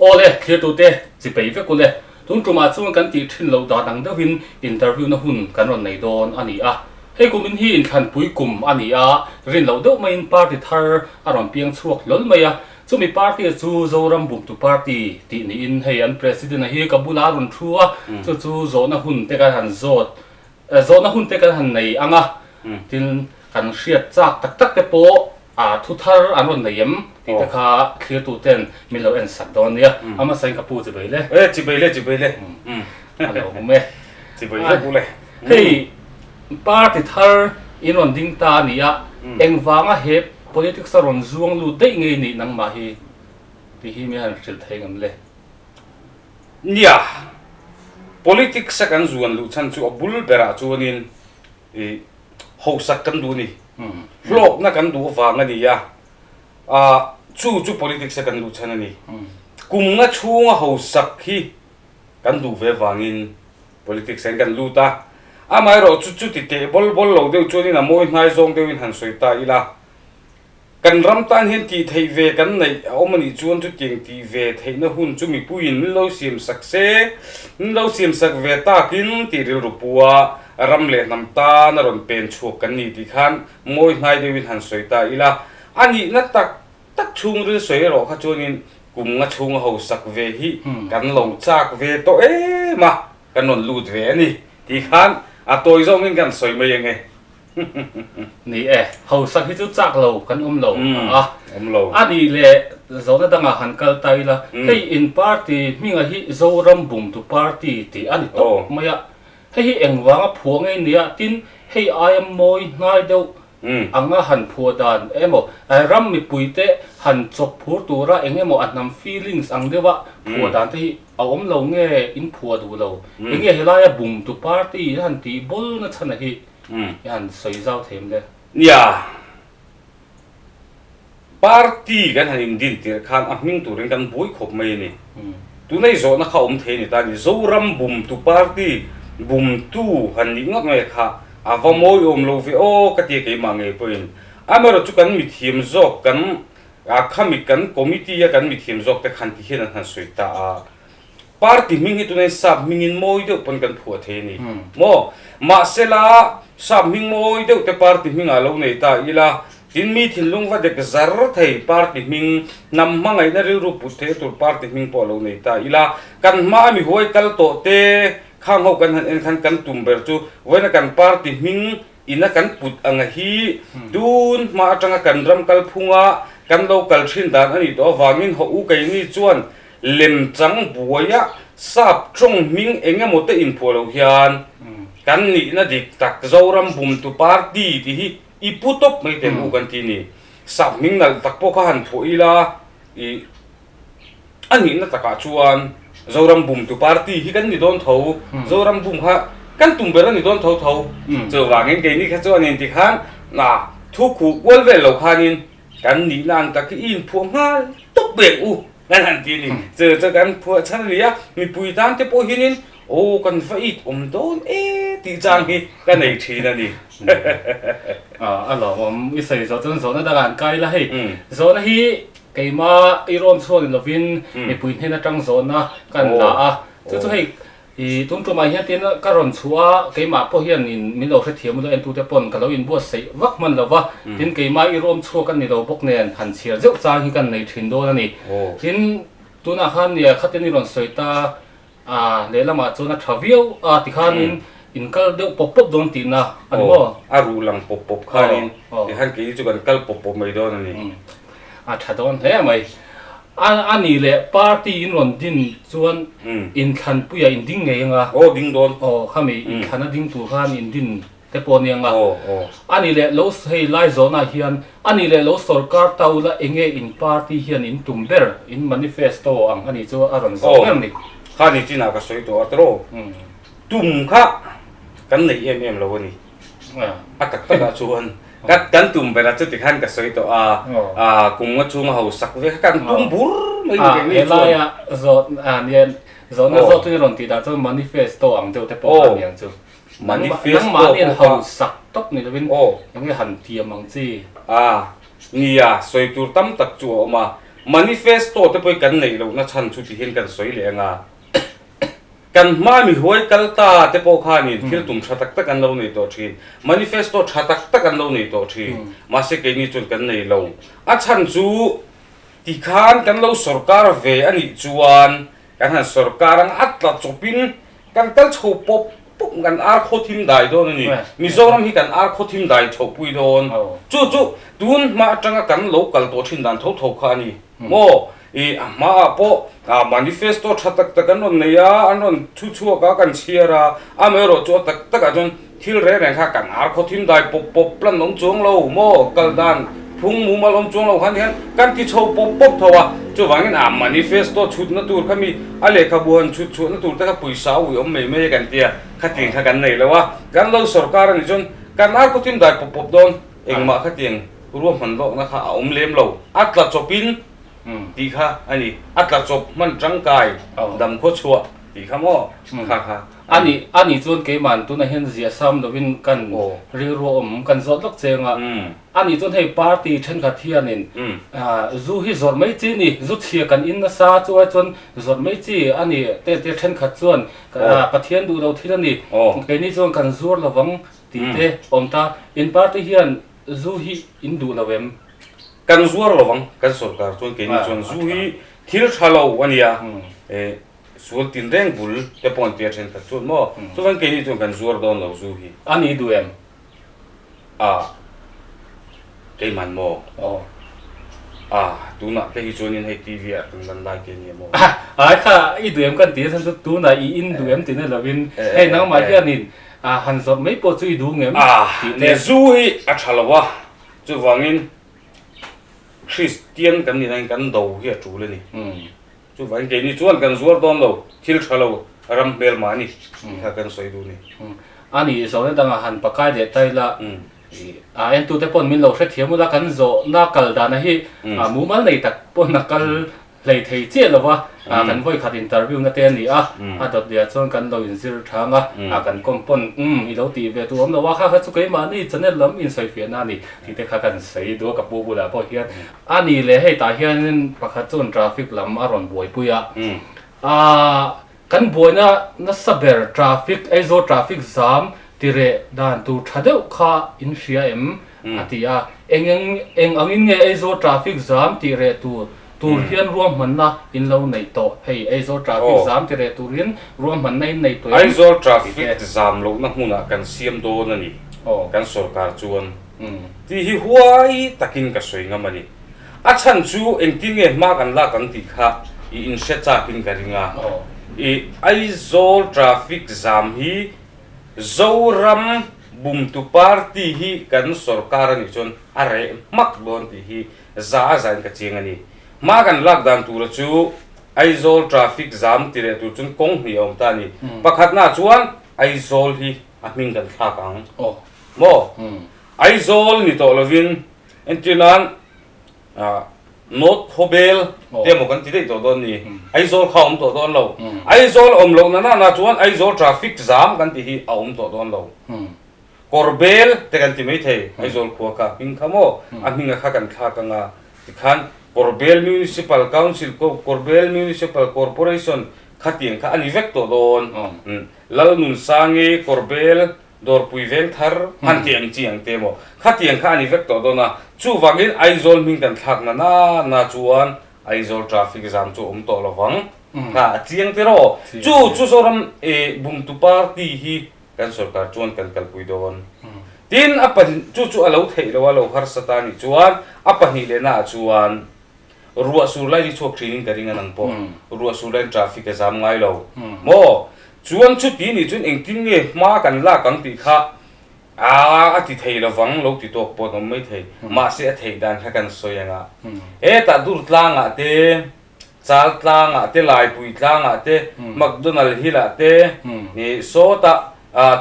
Aw le, thlirtute chi pei vek u le. Tun tumah chuan kan tih thin loh dan ang deuhin interview na hun kan rawn nei dawn a ni a. Hei kumin hi inthlanpui kum a ni a, rin loh deuh maiin party thar a rawn piang chhuak hlawl mai a. Chumi party chu Zoram Bumtu Party tih niin hei an President-a hi ka bulah a rawn thu a, chu chu zawhna hun te kan han zawt Zawhna hun te kan han nei ang a, tin kan hriat chak tak tak te pawh thu thar an rawn nei em tih te kha thlirtu ten min lo en sak dawn nia. A hmasa in ka pu chibei le. E chibei le chibei le. A lo awm e. Chibei le pu le. Hei party thar in rawn ding ta a ni a, engvanga he politics a rawn zuang lut daih ngei nih nangmah hi tih hi min han hrilh thei ngam le. Nia, politics a kan zuan luh chhan chu a bul berah chuanin i hausak kan duh a ni. Hlawkna kan duh avang a ni a, ah chu chu politics a kan luh chhan a ni. Kum nga chhunga hausak hi kan duh ve avangin politics ah hian kan lut a. Amaherawh chu chuti teh bawl bawl lo deuh chuanin a mawi hnai zawng deuhin han sawi ta ila. Kan ram tan hian tih theih ve kan neih a awm a nih chuan chutiang tih ve theihna hun chu mipuiin min lo siam sak se, min lo siam sak ve takin tih rilru pua ram leh hnam tan a rawn pen chhuak kan ni tih khan mawi hnai deuhin han sawi ta ila. A nihna tak tak chhungril sawi erawh kha chuanin kum nga chhunga hausak ve hi kan lo chak ve tawh em a, kan rawn lut ve a ni tih khan a tawi zawngin kan sawi mai ange. Ni e, hausak hi chu chak lo kan awm lo a. Awm lo. A nih leh zawhna dangah han kal ta ila, hei in party hminga hi Zoram Bumtu Party tih a ni tawp mai a. Hei hi engvanga phuah ngei nia tin hei aia mawi hnai deuh anga han phuah dan emaw ram mipuite han chawp phur tura eng emaw a hnam feelings ang deuha phuah dan te hi a awm lo nge in phuah duh lo. Enge helaia Bumtu Party han tih bawlna chhan a hi. I han sawi zau thei em le? Nia, party kan han indin tirh khan a hming turin kan buai khawp mai a ni. Tuna i zawhna kha awm thei a ni ta a ni. Zoram bumtu party bumtu han nih ngawt mai kha a va mawi awm lo ve aw ka ti a keimah ngei pawhin. Amaherawhchu chu kan mithiam zawk kan khami kan committee a kan mithiam zawk te khan ti hian an han sawi ta a. Party hming hi tunai sap hmingin mawi deuh pawn kan phuah thei a ni maw? Mahsela, sap hming mawi deuh te party hmingah lo nei ta ila, tin mi thinlung va dek zar thei party hming, hnam hmangaihna rilru put theih tur party hming pawh lo nei ta ila, kan hma a mi huai kal tawh te khang ho kan han en khan kan tum ber chu vawiina kan party hming ina kan put anga hi tun hma atanga kan ram kalphunga kan lo kal thin dan a nih tawh avangin hawh u keini chuan Lemchang buaia sap tawng hming eng emaw te inphuah lo hian kan nihna dik tak Zoram bumtu party tih hi i pu tawp mai teh u kan ti ni. Sap hming nalh tak pawh kha han phuah ila i a nihna takah chuan Zoram bumtu party hi kan ni dawn tho, Zoram bum kha kan tum ber a ni dawn tho tho. Chuvangin keini kha chuan inti khan thu khuh kual vel lo khanin kan nihna ang tak hi i inphuah nghal tawp bek u. Kan han ti a ni. Chu chu kan phuah chhan a ni a, mipui tan te pawh hianin aw kan va it awm dawn e tih chang hi ka nei thin a ni. A lawmawm i sawi zawh chuan zawhna dangah an kai la hei. Zawhna hi keima i rawn chhuak ni lovin mipui hnen atang zawhna kan la a, chu chu hei I tum tumah hian tin ka rawn chhuah a, keimah pawh hian in min lo hrethiam ula entute pawn ka lo inbuatsaih vak hman lo va, tin keimah i rawm chhuak a ni lo bawk nen han chhiar zeuh chang hi kan nei thin dawn a ni. Tin tunah khan nia khatin i rawn sawi ta a, lehlamah chuan a tha viau a tikhanin in kal deuh pawp pawp dawn tihna a ni maw? A ruh lang pawp pawp khanin tikhan kei chu kan kal pawp pawp mai dawn a ni. A tha dawn hle mai. A a nih leh party in rawn din chuan inthlanpuiah in ding ngei anga. Aw ding dawn. Aw khami inthlan a ding tur khan in din te pawh a ni anga. Aw aw. A nih leh lo hei lai zawnah hian a nih leh lo sorkar ta ula enge in party hian in tum ber in manifesto ang a nih chu a rawn zawh ber ni. Kha ni chinah ka sawi tawh a tawrh. Tum kha kan nei em em lo a ni. A tak takah chuan kan tum berah chuti khan ka sawi tawh a, kum nga chhunga hausak ve kha kan tum bur mai ni kei ni chuan. Helaia zawh zawhna zawh chu i rawn tih dah chuan manifesto ang deuh te pawh kha niang chu. Manifesto nangmahni an hausak tawp ni lovin eng nge han tiam ang chi. A nia, sawi tur tam tak chu a awm a. Manifesto te pawh hi kan neih lohna chhan chu ti hian kan sawi leh ang a. Kan hma mi huai kal ta te pawh khanin thil tum tha tak tak an lo nei tawh thin. Manifesto tha tak tak an lo nei tawh thin. Mahse keini chuan kan nei lo. A chhan chu tikhan kan lo sorkar ve a nih chuan kan han sorkar ang a tla chawpin kan kal chho pawp pawp kan ar khaw thim dai dawn a ni. Mizoram hi kan ar khaw thim dai chhohpui dawn. Chu chu tun hma atanga kan lo kal tawh thin dan tho tho kha a ni. Maw? I a hmaah pawh manifesto tha tak tak an rawn nei a, an rawn thu chhuak a, kan chhiar a, amaherawh chu a tak takah chuan thil reng reng kha kan ar khaw thim dai pawp pawp plan awm chuang lo maw? Kal dan phung mumal awm chuang lo khan hian kan ti chho pawp pawp tho a, chuvangin a manifesto chhutna tur kha mi a lehkhabu han chhut chhuahna tur te kha pawisa a ui awm mai mai a kan tia, khatiang kha kan nei lo a, kan lo sorkar a nih chuan kan ar khaw thim dai pawp pawp dawn. Engmah khatiang ruahman lawkna kha a awm lem lo. A tla chawpin tih kha a ni. A tla chawp hman tangkai dam khaw chhuah tih kha maw kha kha a ni. A nih chuan keimahn tunah hian ziah sam lovin kan rilru a awm kan zawt lawk cheng a. A nih chuan hei party thenkhat hianin zu hi zawrh mai chi ni, zu chhia kan in nasa chu ai chuan zawrh mai chi a ni te te thenkhat chuan Pathian duh lo thil a ni. Keini chuan kan zuar lovang Tih te awm ta. In party hian zu hi in duh lo em? Kan zuar lo vang, kan sorkar chuan keini chuan zu hi thil tha lo a nia, sual tin reng bul te pawh an tia thenkhat chuan maw, chuvang keini chuan kan zuar dawn lo zu hi. A ni duh em? A, Keiman maw? Aw. A, tunah te hi chuanin hei TV ah kan lan lai te nia maw? Ai kha i duh em kan ti a chhan chu tunah i in duh em tih na lovin hei nangmah hianin han zawrh mai pawh chu i duh ngem tih te. Zu hi a tha lo a, chuvangin Kristian kan nih nain kan do hi a tul a ni. Chuvangin keini chuan kan zuar dawn lo, thil tha lo ram hmelma a ni tih kha kan sawi duh a ni. A nih zawhna dangah han pakai leh ta ila, a entute pawn min lo hrethiam ula kan zawhna kal dana hi mumal nei tak pawn a kal hlei thei chiah lo va, kan vawikhat interview na te a ni a, a dawt leh ah chuan kan lo inzir thang a, kan kawm pawn umm i lo tih ve tur awm lo a, kha kha chu keimahni channel lam insawifiahna a ni tih te kha kan sawi duh a ka pu bulah pawh hian. A nih leh hei tah hianin pakhat chuan traffic lam a rawn buaipui a, aah kan buaina nasa ber traffic Aizawl traffic zam tireh dan tur tha deuh kha in hria em? a ti a, eng eng eng angin nge Aizawl traffic zam tireh tur tur hian ruahmanna in lo neih tawh? Hei Aizawl traffic zam tireh turin ruahmanna in nei tawh em? Aizawl traffic zam lohna hmunah kan siam dawn a ni kan sorkar chuan. Tih hi huai takin ka sawi ngam a ni. A chhan chu engtin nge hma kan lak ang tih kha i inhre chakin ka ring a. I Aizawl traffic jam hi Zoram bumtu party hi kan sorkar a nih chuan a reh hmak dawn tih hi za a zain ka chiang a ni. Hma kan lak dan tura chu Aizawl traffic jam ti leh tur chuan kawng hnih a awm ta a ni. Pakhatnaah chuan Aizawl hi a hming kan thlak ang. Maw? Aizawl ni tawh lovin entir nan North Khawbel te emaw kan ti daih tawh dawn ni. Aizawl kha a awm tawh dawn lo. Aizawl awm loh na nana chuan Aizawl traffic jam kan tih hi a awm tawh dawn lo. Kawrbel te kan ti mai thei Aizawl khua kha hming kha maw? A hminga kha kan thlak anga tikhan Kawrbel Municipal Council, Kawrbel Municipal Corporation khatiang kha a ni vek tawh dawn. Lalnunsangi Kawrbel Dawrpui veng thar han tih ang chi ang te maw? Khatiang kha a ni vek tawh dawn a, chuvangin Aizawl hming kan thlak na na na chuan Aizawl traffic jam chu a awm tawh lo vang. Kha a chiang tir aw. Chu chu Zoram Bumtu party hi kan sorkar chuan kan kalpui dawn. Tin a pahnih chu chu a lo theih lo a lo harsa ta nih chuan a pahnih leh naah chuan Ruah sur lai ni chhuak thin in ka ring a nang pawh ruah sur laiin traffic a zam ngai lo maw? Chuan chuti nih chuan engtin nge hma kan lak ang tih kha aa a ti thei lovang lo ti tawk pawh an awm mai thei mahse a theih dan kha kan sawi ang a hetah dur tlangah te chal tlangah te laipui tlangah te McDonald Hill ah te ih sawtah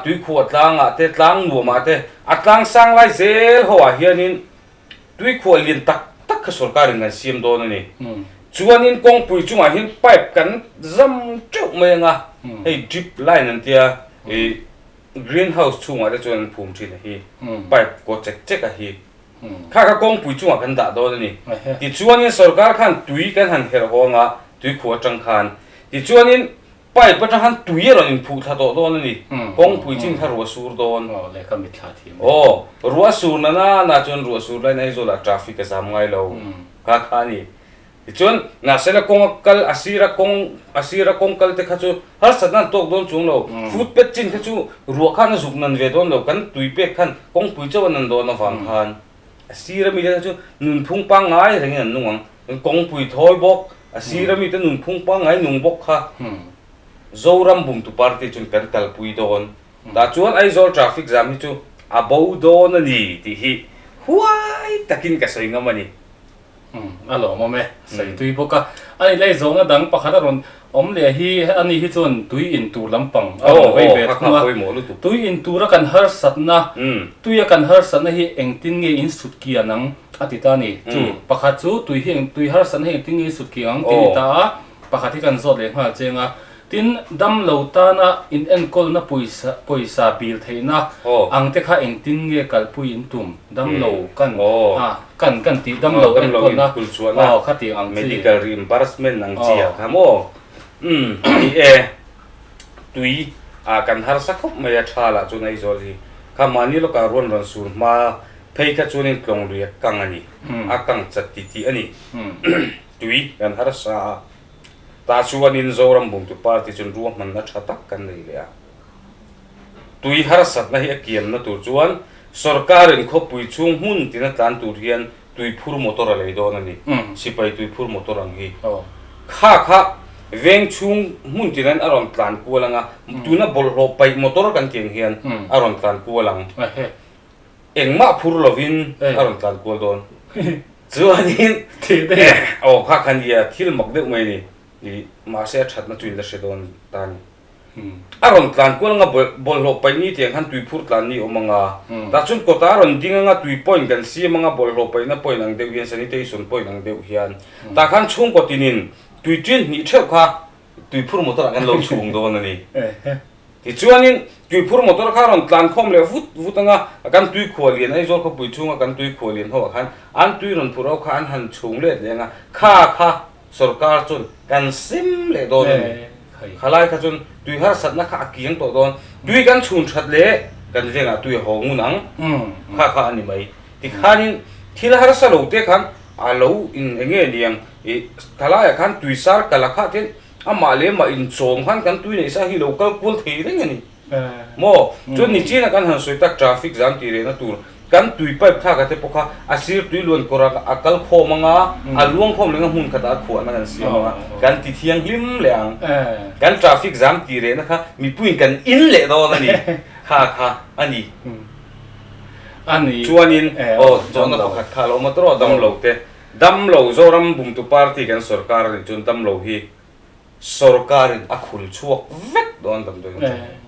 tuikhuah tlangah te tlang nuamah te a tlang sang lai zel ho ah hianin Tuikhuah lian tak tak kha sorkarin kan siam dawn a ni. Chuanin kawngpui chungah hian pipe kan zam teuh mai ang a, hei drip line an tia, ih green house chhungah te chuan an phum thin a hi, pipe kaw chek chek a hi. Kha kha kawngpui chungah kan dah dawn a ni. Tichuanin sorkar khan tui kan han herh hawng a, tuikhuah atang khan. Tichuanin pipe atang khan tui a rawn inphuh thla tawh dawn a ni. Kawngpui chin kha ruah sur dawn. Aw, ruah sur na na na chuan ruah sur laiin Aizawlah traffic a zam ngai lo. Kha kha a ni. Tichuan, mahsela kawng a kal, a sira kawng, a sira kawng kal te kha chu harsatna an tawk dawn chuang lo. Footpath chin kha chu ruah khan a zuk nan ve dawn lo, kan tui pek khan kawngpui chauh a nan dawn avang khan a sira mite kha chu nunphung pangngai rengin an nung ang. Kawngpui thawl bawk, a sira mite nunphung pangngai nung bawk kha Zoram bumtu party chuan kan kalpui dawn. Tah chuan Aizawl traffic jam hi chu a bo dawn a ni tih hi huai takin ka sawi ngam a ni. A lawmawm e, sawi tui bawk a. A ni lei zawnga dang pakhat a rawn awm leh hi, ani hi chuan tui in tur lampang a rawn vei ve thung a. Tui in tura kan harsatna, tuia kan harsatna hi engtin nge in sut kian ang a ti ta a ni. Chu pakhat chu tui hi tui harsatna hi engtin nge in sut kian ang tih a ni ta a, pakhat hi kan zawt leh nghal cheng a. Tin, dam lo tana inenkawlna pawisa pawisa bil theihna ang te kha engtin nge kalpui in tum? Dam lo kan a kan kan tih dam lo enkawlna aw khatiang ang chi. Medical reimbursement ang chi ah kha maw? Umm ni e, tui ah kan harsa khawp mai a tha lah chuan Aizawl hi kha mahni lawkah ruan rawn sur hma phei kha chuanin tlawng lui a kang a ni, a kang chat titih a ni. Tui kan harsa a. Tah chuanin Zoram Bumtu Party chuan ruahmanna tha tak kan nei leh a. Tui harsatna hi a kiamna tur chuan sorkarin khawpui chhung hmun tina tlan tur hian tuiphur motor a lei dawn a ni. Sipai tuiphur motor ang hi. Kha kha veng chhung hmun tinain a rawn tlan kual ang a, tuna bawlhhlawh paih motor kan tih ang hian a rawn tlan kual ang. Engmah phur lovin a rawn tlan kual dawn. Chuanin aw kha kha nia thil mak deuh mai a ni. I mahse a thatna chu in la hre dawn ta a ni. A rawn tlan kual anga bawlhhlawh paih ni tiang khan tuiphur tlan ni awm anga tah chuan kawtah a rawn ding anga tui point kan siam anga bawlhhlawh paihna point ang deuh hian sanitation point ang deuh hian tah khan chhungkaw tinin tui ṭin hnih ṭheuh kha tuiphur motor ah kan lo chhung dawn a ni. Tichuanin, tuiphur motor kha a rawn tlan khawm leh vut vut anga, kan tuikhuah lian Aizawl khawpui chhunga kan tuikhuah lian ho ah khan an tui rawn phur ho kha an han chhung let leh anga, kha kha sorkar chuan kan sem leh dawn a ni. Khalai kha chuan tui harsatna kha a kiang tawh dawn. Tui kan chhun that leh kan vengah tui a haw ngun ang, kha kha a ni mai. Tikhanin thil harsa lo te khan a lo in eng nge niang ih khalaiah khan tuisar kal a khah ten Amah leh mah inchawm khan kan tui neih sa hi lo kal kual thei reng a ni. Maw? Chuan nichin a kan han sawi tak traffic jam tih rehna tur kan tui pipe thlak a te pawh kha a sir tui luan kawr a a kal khawm ang a, a luang khawm leh ang a hmun khatah a khuahna kan siam ang a, kan ti thianghlim leh ang. Kan traffic jam tih rehna kha mipuiin kan in leh dawn a ni. Kha kha a ni. Chuanin aw zawhna pakhat kha a lo awm a tawrh a damlo te. Damlo Zoram bumtu party kan sorkar a nih chuan damlo hi sorkarin a khul chhuak vek dawn damdawi kan hre.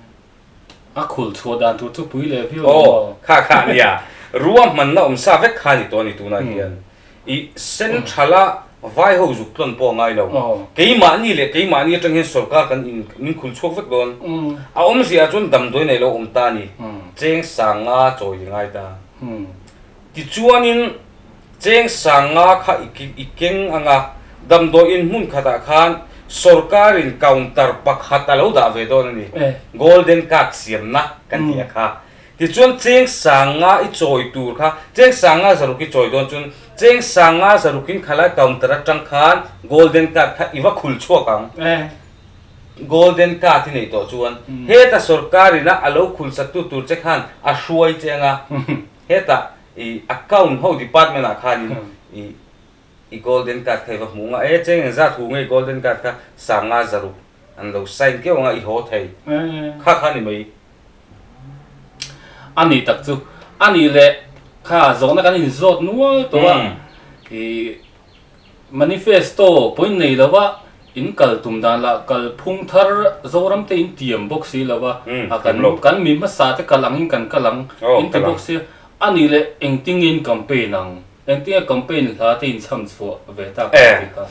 A khul chhuah dan tur chu pui leh viau lo maw? Kha kha a nia, ruahmanna awm sa vek kha a ni tawh a ni tunah hian. I central a vai ho zuk tlawn pawh a ngai lo. Keimahni leh keimahni atang hian sorkar kan in min khul chhuak vek dawn. A awmzia ah chuan damdawi nei lo awm ta a ni. Cheng sanga chawi ngai ta. Tichuanin cheng sanga kha i keng ang a, damdawiin hmun khatah khan sorkarin counter pakhat a lo dah ve dawn a ni, golden card siamna kan tih a kha. Tichuan cheng sanga i chawi tur kha, cheng sanga zaruk i chawi dawn chuan cheng sanga zarukin khalai counter atang khan golden card kha i va khul chhuak ang. Golden card i neih tawh chuan heta sorkarina a lo khulsaktu tur che khan a hruai che ang a. Hetah i account ho department ah khanin i i golden card kha i va hmuh nga e cheng engzat hu nge golden card kha sanga zaruk an lo sign keuh anga i haw thei kha kha ni mai. A ni tak chu a nih leh kha zawhna kan inzawt nual tawh a i Manifesto pawhin nei lo va, in kal tum dan lah kal phung thar Zoram te in tiam bawk si lo va, a kan kan mi hmasa te kal angin kan kal ang in ti bawk si, a nih leh engtingin campaign ang, engtinge campaign hla te in chham chhuah ve tak ang tih kha.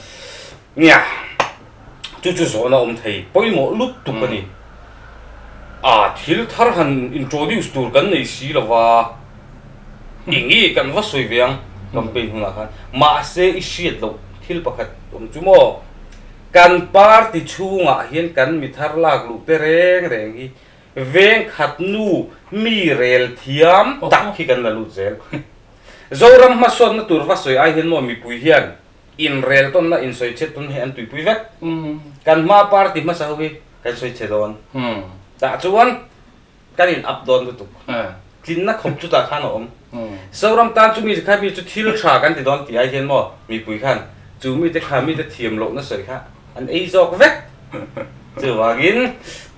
Nia, chu chu zawhna awm thei pawimawh lutuk a ni. A thil thar han introduce tur kan nei si lo va. Eng kan va sawi ve ang campaign hunah khan. Mahse i hriat loh thil pakhat awm chu maw? Kan party chhungah hian kan mi thar lak luh te reng reng hi veng khat nu mi rel thiam tak hi kan la lut zel. Zoram hmasawnna tur va sawi ai hian maw mipui hian inrel tawnna insawi chhe tawn hi an tuipui vek. Kan hma party hmasa ho hi kan sawi chhe dawn. Tah chuan kan in up dawn lutuk. Tlinna khawp chutah khan a awm. Zoram tan chu mi kha mi chu thil tha kan ti dawn tih ai hian maw mipui khan chu mite kha mite thiam lohna sawi kha an ei zawk vek. Chuvangin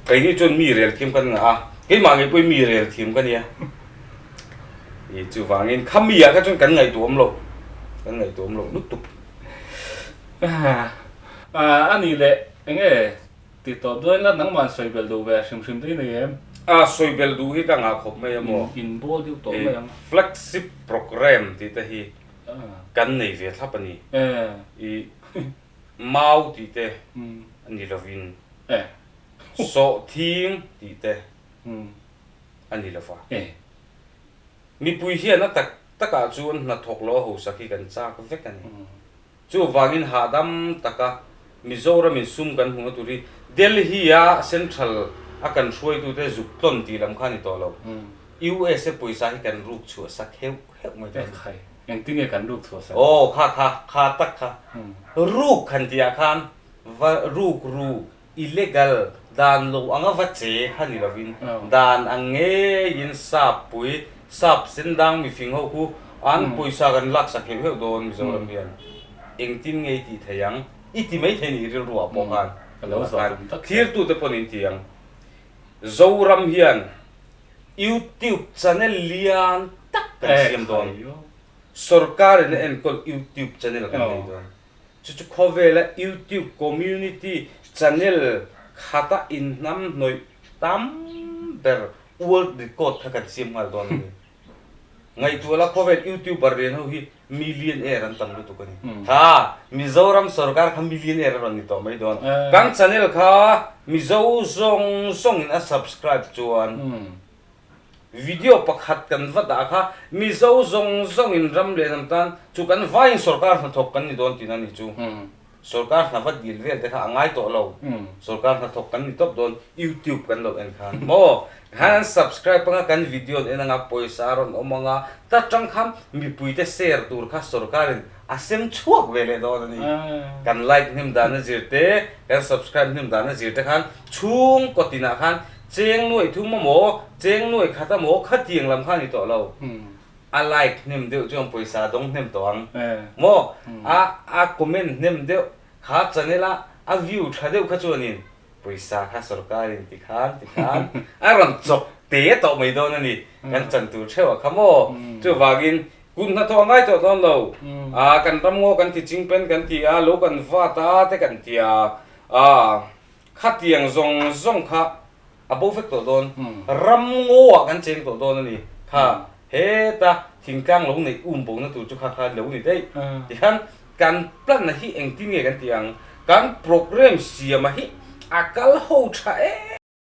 keini chuan mi rel thiam kan ngah a, keimah ngei pawhin mi rel thiam ka nia. I chuvangin kha mi ah kha chuan kan ngaihtuah awm lo, kan ngaihtuah awm lo lutuk. A nih leh enge Ti tawp dawn ila nangmah sawi belh duh ve hrim hrim te i nei em? A sawi belh duh hi ka ngah khawp mai a maw? In bawl deuh tawh mai ang. Flagship program tih te hi kan nei ve thlap a ni. I mau tih te a ni lovin sawhthing tih te a ni lova. Mipui hian a tak takah chuan hnathawk lo a hausak hi kan chak vek a ni. Chuvangin hahdam taka Mizoramin sum kan hmuhna tur hi Delhi-a Central a kan hruaitute zuk tlawn tih lam kha a ni tawh lo. USA pawisa hi kan ruk chhuah sak heuh heuh mai dawn. Ekhai, engtin nge kan ruk chhuah sak? Aw, kha kha, kha tak kha. Ruk han tihah khan va ruk ru Illegal, dan lo anga va che kha ni lovin, dan ang ngeiin sap pui, sap sendang mifing ho khu an pawisa kan laksak heuh heuh dawn Mizoram hian engtin nge i tih thei ang? I ti mai thei ni rilru ah pawh khan thlirtute pawn in ti ang. Zoram hian YouTube channel lian tak kan siam dawn, sorkarin a enkawl YouTube channel kan nei dawn. Chu chu khawvela YouTube community channel khata inhnamhnawih tam ber world record kha kan siam nghal dawn a ni. Ngaihtuahla khawvel YouTuber lian ho hi millionaire an tam lutuk a ni. Kha Mizoram sorkar kha millionaire a rawn ni tawh mai dawn. Kan channel kha Mizo zawng zawngin a subscribe chuan Video pakhat kan va dah kha Mizo zawng zawngin ram leh hnam tan chu kan vaiin sorkar hnathawk kan ni dawn tihna ni chu. Sorkar hna va dil vel te kha a ngai tawh lo. Sorkar hnathawk kan ni tawp dawn YouTube kan lo en khan maw? Khan an subscribe anga kan video an en anga pawisa a rawn awm anga ta tang kha mipuite share tur kha sorkarin a sem chhuak ve leh dawn a ni. Kan like hnem dana zir te, kan subscribe hnem dana zir te khan chhungkaw tinah khan Cheng nuai thum amaw, cheng nuai khat amaw khatiang lam kha a ni tawh lo. A like hnem deuh chuan pawisa a dawng hnem tawh ang. Maw? A a comment hnem deuh kha channel a a view tha deuh kha chuanin pawisa kha sorkarin ti khan ti khan a rawn chawk te tawh mai dawn a ni. Kan chan tur theuh a kha maw? Chuvangin kut hnathawh a ngai tawh dawn lo. A kan ram ngaw kan ti chingpen kan ti a, lo kan vat a te kan ti a. A Khatiang zawng zawng kha a bo vek tawh dawn. Ram ngawah kan cheng tawh dawn a ni. Kha heta thingtlang lo neih um bona tur chu kha kha lo ni daih. Tihian kan plan a hi engtin nge kan tih ang? Kan program siam a hi a kal ho tha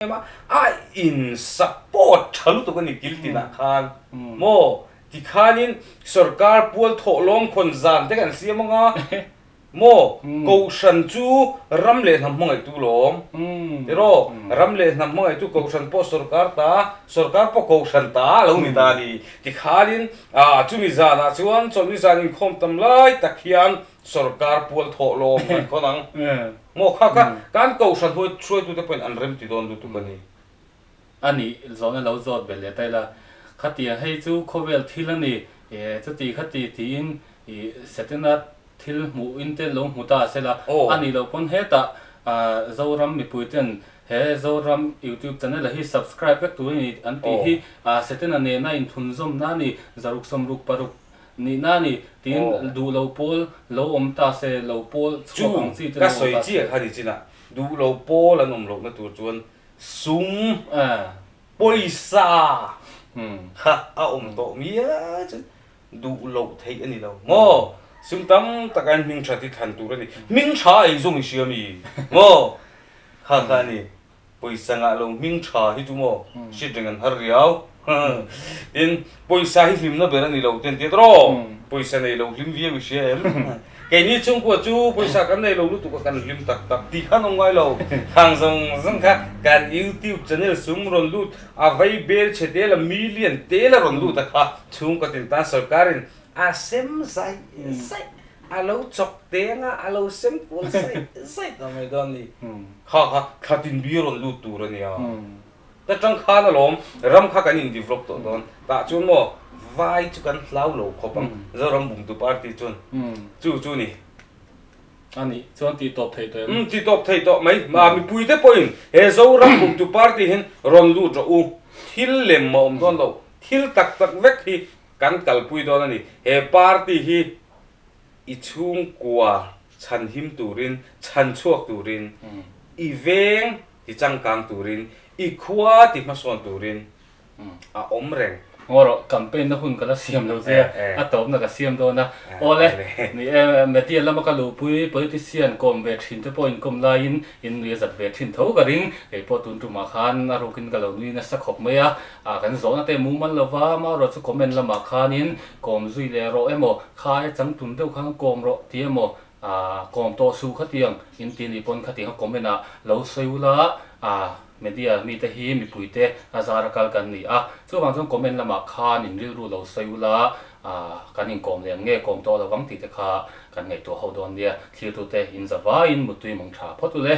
em a, a in support tha lutuk a ni kil tinah khan maw? Tikhanin sorkar pual thawh lawm khawn zan te kan siam anga. Maw? Kohhran chu ram leh hnam hmangaihtu lawm. Tiraw? Ram leh hnam hmangaihtu kohhran pawh sorkar ta, sorkar pawh kohhran ta a lo ni ta a ni. Tikhanin chumi zanah chuan chawlhni zan inkhawm tam lai tak hian sorkar pual thawh lawm kan khawn ang. Maw? Kha kha kan kohhran hruaitute pawhin an remti dawn lutuk a ni. A nih zawhna lo zawt belh leh ta ila, khatiang hei chu khawvel thil a ni, chuti khati tiin i Setana thil hmuhin te lo hmu ta sela, a nih loh pawn hetah Zoram mipui ten he Zoram YouTube channel a hi subscribe vek tur a ni an tih hi Setana nena inthunzawmna a ni, zaruk sawmruk paruk nihna a ni tiin duh lo pawl lo awm ta se, lo pawl chhuak ang chi te lo awm ta se. Chu ka sawi chiah kha ni chinah duh lo pawl an awm lohna tur chuan Sum pawisa kha a awm tawh mial chu duh loh theih a ni lo maw? Sum tam taka in hming that hi thlan tur a ni. Hming tha ei zawng i hria mi maw? Kha kha a ni. Pawisa ngah lo hming tha hi chu maw hriat reng an har riau. Tin, pawisa hi hlimna ber a ni lo te an ti a tawh. Pawisa nei lo hlim viau i hria em? Keini chhungkua chu pawisa kan nei lo lutuk a kan hlim tak tak tih khan awm ngai lo. Khang zawng zawng kha kan YouTube channel sum rawn lut a vei bel chhe tel a million tel a rawn lut a kha chhungkaw tin tan sorkarin a sem zaih zaih a lo chawk teng a a lo sem kual zaih zaih ta mai dawn a ni. Kha kha thla tin bi a rawn lut tur a nia. Ta tang khan alawm ram kha kan in develop tawh dawn. Tah chuan maw vai chu kan hlau lo khawp ang Zoram Bumtu Party chuan chu chu ni. A nih chuan tih tawp theih tawh em? Umm tih tawp theih tawh mai. Mah mipui te pawhin he Zoram Bumtu Party hian rawn lut rawh u. Thil lem a awm dawn lo. Thil tak tak vek hi kan kalpui dawn a ni. He party hi i chhungkua chhanhim turin, chhanchhuak turin, i veng ti changkang turin, i khua ti hmasawn turin a awm reng. Ngaw rawh, campaign na hun ka la siam lo che a, a tawpna ka siam dawn a. Awle, ni e, media lama ka luhpui politician kawm ve thin te pawh inkawm laiin in nui a zat ve thin tho ka ring. Kei pawh tun tumah khan a rukin ka lo nui nasa khawp mai a, kan zawhna te mumal lova, amaherawh chu comment lamah khanin kawm zui leh rawh emaw, kha e changtum deuh khan kawm rawh ti emaw, Aaa kawm tawh suh khatiang in ti nih pawn khatiang a comment ah lo sawi ula aa media mite hi mipui te a zar a kal kan ni a chuvang chuan comment lamah khan in rilru lo sawi ula aa kan inkawm leh ang nge kawm tawh lovang tih te kha kan ngaihtuah ho dawn nia thlirtute in za vaiin muttui mawng tha phawt ule.